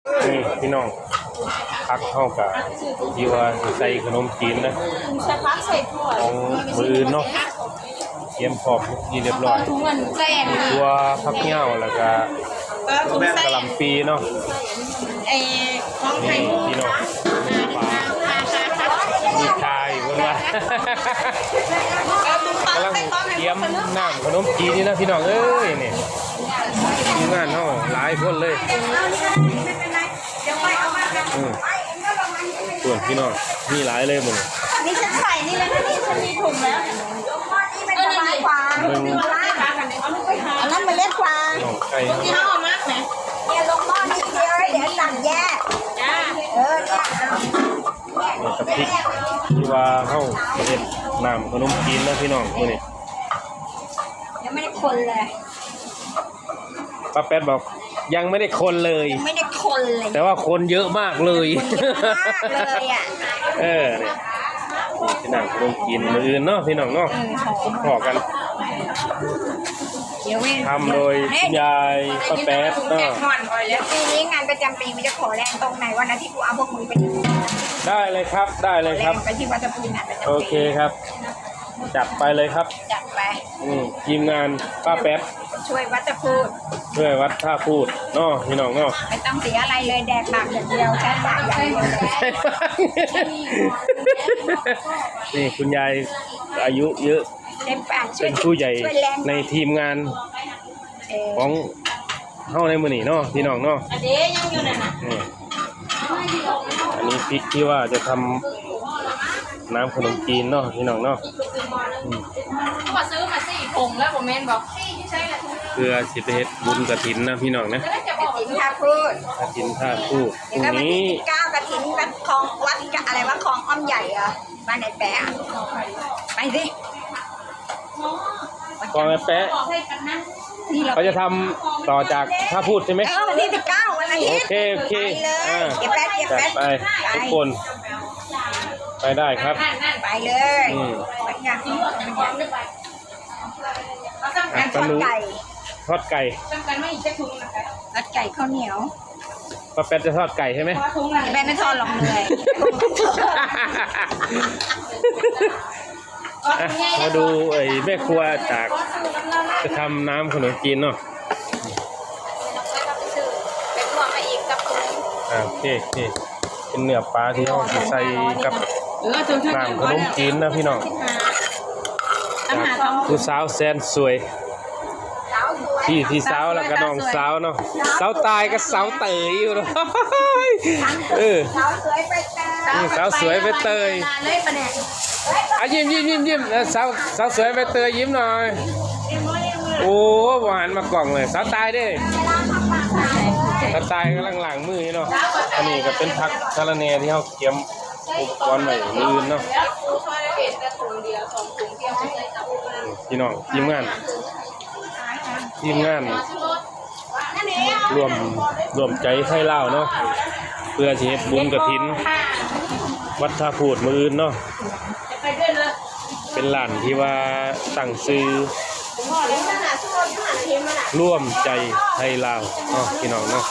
ນີ້ພີ່ນ້ອງ ຜັກເຮົາກະທີ່ວ່າຊິໃສ່ຂະໜົມຈີນນະ ຂອງມື້ອື່ນເນາະ ກຽມພ້ອມເປັນທີ່ຮຽບຮ້ອຍ ມີຖົ່ວ ຜັກຍາວ ແລ້ວກະກະຫຼ່ຳປີເນາະ. ນີ້ພີ່ນ້ອງ ມີປາ ມີຄາຍ ເພິ່ນວ່າ ກຳລັງກຽມນ້ຳຂະໜົມຈີນນີ້ນະພີ່ນ້ອງເອີຍ. ນີ້ທີມງານເຮົາຫຼາຍຄົນເລີຍ. ອືມ ສ່ວນພີ່ນ້ອງ ມີຫຼາຍເລີຍມື້ນີ້. ນີ້ ນີ້ ເອີ ນີ້ ອັນນັ້ນເມລັດກວາ ນ້ອງໄກ່ເຮົາ ທີ່ເຮົາເອົາມາແໝ ເອີ ນີ້ ເອົາໄວ້ ດຽວສັ່ງແຍກ ເອີ ເອົາ ນີ້ກະພິກ ທີ່ວ່າເຮົາເຮັດນ້ຳຂະໜົມຈີນນະພີ່ນ້ອງມື້ນີ້. ຍັງບໍ່ໄດ້ຄົນເລີຍ ປ້າແປັດບອກ ຍັງບໍ່ໄດ້ຄົນເລີຍ ຍັງບໍ່ໄດ້ຄົນເລີຍ ແຕ່ວ່າຄົນເຍີະມາກເລີຍ ເຍີະມາກເລີຍອະ. ເອີ ນີ້ ນີ້ຊິນັ່ງລົງກິນມື້ອື່ນເນາະພີ່ນ້ອງເນາະ. ເອີ ພໍ້ກັນ ທຳໂດຍຄຸນຍາຍປ້າແປັດເນາະ. ປີນີ້ງານປະຈຳປີ ມີແຕ່ຂໍແລງ ຕົງໃນວັນອາທິດ ກູເອົາພວກມຶງໄປ ໄດ້ເລີຍຄັບ ໄດ້ເລີຍຄັບ ຂໍແລງໄປທີ່ວັດຕະພູນ ງານປະຈຳປີ. ໂອເຄຄັບ ຈັດໄປເລີຍຄັບ ຈັດໄປ. ອືມ ທີມງານປ້າແປັດ ຊ່ວຍວັດຕະພູດ ຊ່ວຍວັດທ່າພູດເນາະ ພີ່ນ້ອງເນາະ. ໄມ່ຕ້ອງເສຍອະໄລເລີຍ ແດກໝາກຢ່າງດຽວ ໃຊ້ປາກຢ່າງດຽວເລີຍ. ນີ້ຄຸນຍາຍອາຍຸເຍີະ ເຕັມປາກ ເປັນຜູ້ໃຫຍ່ໃນທີມງານ ເອີ ຂອງ ເຮົາໃນມື້ນີ້ເນາະ ພີ່ນ້ອງເນາະ. ອັນເດ ຍັງຢູ່ນັ້ນນະ ນີ້ ອັນນີ້ພິກທີ່ວ່າຈະທຳນ້ຳຂະໜົມຈີນເນາະ ພີ່ນ້ອງເນາະ. ອືມ ເຂົາວ່າຊື້ມາສີ່ຖົງແລ້ວ ບໍ່ແມ່ນບໍ່? ເພື່ອຊິໄປເຮັດບຸນກະຖິນນະ ພີ່ນ້ອງນະ. ກະຖິນທ່າພູດ ກະຖິນທ່າພູດ ເດ ພລຸ່ງນີ້ ວັນທີສິບເກົ້າ ກະຖິນວັດຄອງ ວັດ ອະໄລວະ ຄອງອ້ອມໃຫຍ່ເອີ ບ້ານໄອ້ແປະ ໄປຊິ ຂອງໄອ້ແປະ ເຂົາຈະທຳຕໍ່ຈາກທ່າພູດໃຊ່ໄໝ? ເອີ ວັນທີສິບເກົ້າ ວັນອາທິດ. ໂອເຄ ໂອເຄ ໄປເລີຍ ອ່າ ເກັບແປະ ເກັບແປະ ໄປ ໄປ ທຸກຄົນ ໄປໄດ້ຄັບ ໄປເລີຍ. ອືມ ໄປຢ່າງ ອ່ະ ທອດໄກ່ ທອດໄກ່ ທອດໄກ່ ເຂົ້າໜຽວ. ປ້າແປັດຈະທອດໄກ່ໃຊ່ໄໝ? ແມ່ນ ໄມ່ທອດຫຼອກເໝື່ອຍ. ອ່ະ ມາດູໄອ້ແມ່ຄົວຈາກ ຈະທຳນ້ຳຂະໜົມຈີນເນາະ. ອ່າ ໂອເຄ ໂອເຄ ເປັນເນື້ອປາທີ່ເຮົາຊິໃສ່ກັບ ເອີ ນ້ຳຂະໜົມຈີນນະພີ່ນ້ອງ. ຈາກຜູ້ສາວແສນສວຍ ພີ່ ພີ່ສາວ ແລ້ວກະນ້ອງສາວເນາະ ສາວຕາຍກັບສາວເຕີຍຢູ່ເນາະ. ເອີ ສາວສວຍໃບເຕີຍ ອືມ ສາວສວຍໃບເຕີຍ ອ່ະ ຍິ້ມ ຍິ້ມ ຍິ້ມ ຍິ້ມ ເອີ ສາວ ສາວສວຍໃບເຕີຍ ຍິ້ມໜ່ອຍ. ໂອ້ ບໍ່ຫັນມາກ້ອງເລີຍ ສາວຕາຍເດ້ ສາວຕາຍກຳລັງລ້າງມືຢູ່ເນາະ. ອັນນີ້ກະເປັນຜັກສະລະແໜ່ທີ່ເຮົາກຽມ ອຸປະກອນໄວ້ມື້ອື່ນເນາະ. ພີ່ນ້ອງ ທີມງານ ທີມງານ ລວມ ລວມໃຈໄທລາວເນາະ ເພື່ອຊິເຮັດບຸນກະຖິນວັດທ່າພູດມື້ອື່ນເນາະ. ເປັນຮ້ານທີ່ວ່າຕັ້ງຊື່ ລວມໃຈໄທລາວເນາະ ພີ່ນ້ອງເນາະ.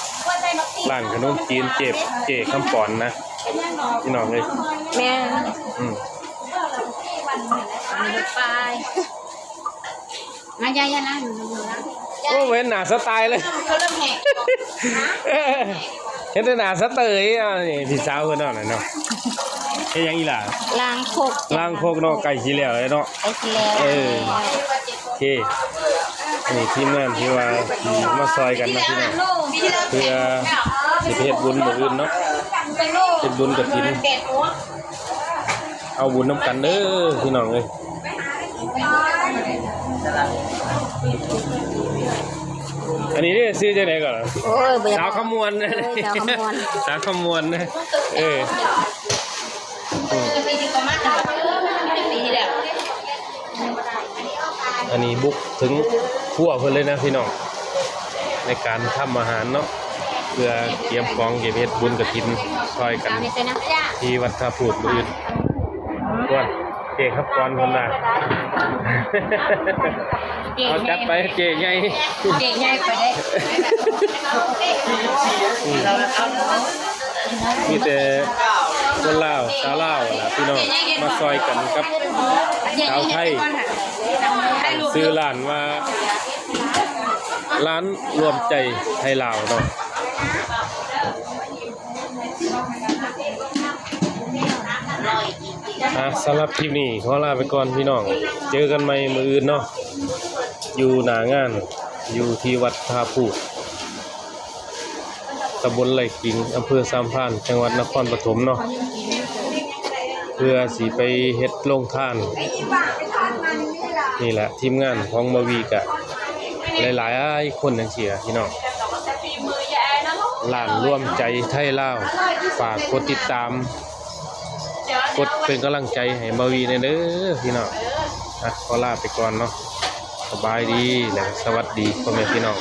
ຮ້ານຂະໜົມຈີນເຈ ເຈຄຳປອນນະ ພີ່ນ້ອງເອີຍ. ແມ່ນ ອືມ ມາ ຢາຍ ຢາຍ ນະ ໂອ້ ເຫັນໜ້າສະຕາຍເລີຍ ເຫັນແຕ່ໜ້າສະເຕີຍ. ອ້າວ ນີ້ພີ່ສາວເພິ່ນເນາະ ເນາະ ເຮັດຫຍັງອີ່ຫຼ້າ? ລ້າງຄົກ ລ້າງຄົກເນາະ ໃກ້ຊິແລ້ວແລ້ວເນາະ ໃກ້ຊິແລ້ວ. ເອີ ໂອເຄ ອັນນີ້ທີມງານທີ່ວ່າມາຊ່ອຍກັນເນາະ ພີ່ນ້ອງ ເພື່ອຊິໄປເຮັດບຸນມື້ອື່ນເນາະ ເຮັດບຸນກະຖິນ ເອົາບຸນນຳກັນເດີ ພີ່ນ້ອງເອີຍ. ອັນນີ້ເດ້ ຊື່ຈັ່ງໃດກ່ອນ? ໂອ້ຍ ບໍ່ຢາກ ສາວຄຳມ່ວນ ເອີ ສາວຄຳມ່ວນ ສາວຄຳມ່ວນ ເອີ ອືມ ອັນນີ້ບຸກເຖິງຄົວເພິ່ນເລີຍນະ ພີ່ນ້ອງ ໃນການທຳອາຫານເນາະ ເພື່ອກຽມຂອງ ກຽມເຮັດບຸນກະຖິນຊ່ອຍກັນ ທີ່ວັດທ່າພູດມື້ອື່ນ. ໂອ້ຍ ເຈຄຳປອນເພິ່ນວ່າ ເອົາຈັດໄປເຈ້ໃຫຍ່ ເຈ້ໃຫຍ່ໄປເດ້. ອືມ ມີແຕ່ຄົນລາວ ຊາວລາວນະພີ່ນ້ອງ ມາຊ່ອຍກັນກັບຊາວໄທ ຕັ້ງຊື່ຮ້ານວ່າ ຮ້ານລວມໃຈໄທລາວເນາະ. ອ່າ ສຳລັບຄລິບນີ້ຂໍລາໄປກ່ອນພີ່ນ້ອງ ເຈີກັນໃໝ່ມື້ອື່ນເນາະ ຢູ່ໜ້າງານ ຢູ່ທີ່ວັດທ່າພູດ ຕຳບົນໄລ່ຂິງ ອຳເພີສາມພານ ຈັງຫວັດນະຄອນປະຖົມເນາະ ເພື່ອຊິໄປເຮັດໂລງທານ. ນີ້ແຫຼະ ທີມງານຂອງບ່າວວີກະຫຼາຍໆຄົນຈັ່ງຊີ້ລະພີ່ນ້ອງ. ຮ້ານລວມໃຈໄທລາວ ຝາກກົດຕິດຕາມ ກົດເປັນກຳລັງໃຈໃຫ້ບ່າວວີແດ່ເດີພີ່ນ້ອງ. ອ່ະ ຂໍລາໄປກ່ອນເນາະ ສະບາຍດີ ແລະ ສະຫວັດດີພໍ່ແມ່ພີ່ນ້ອງ.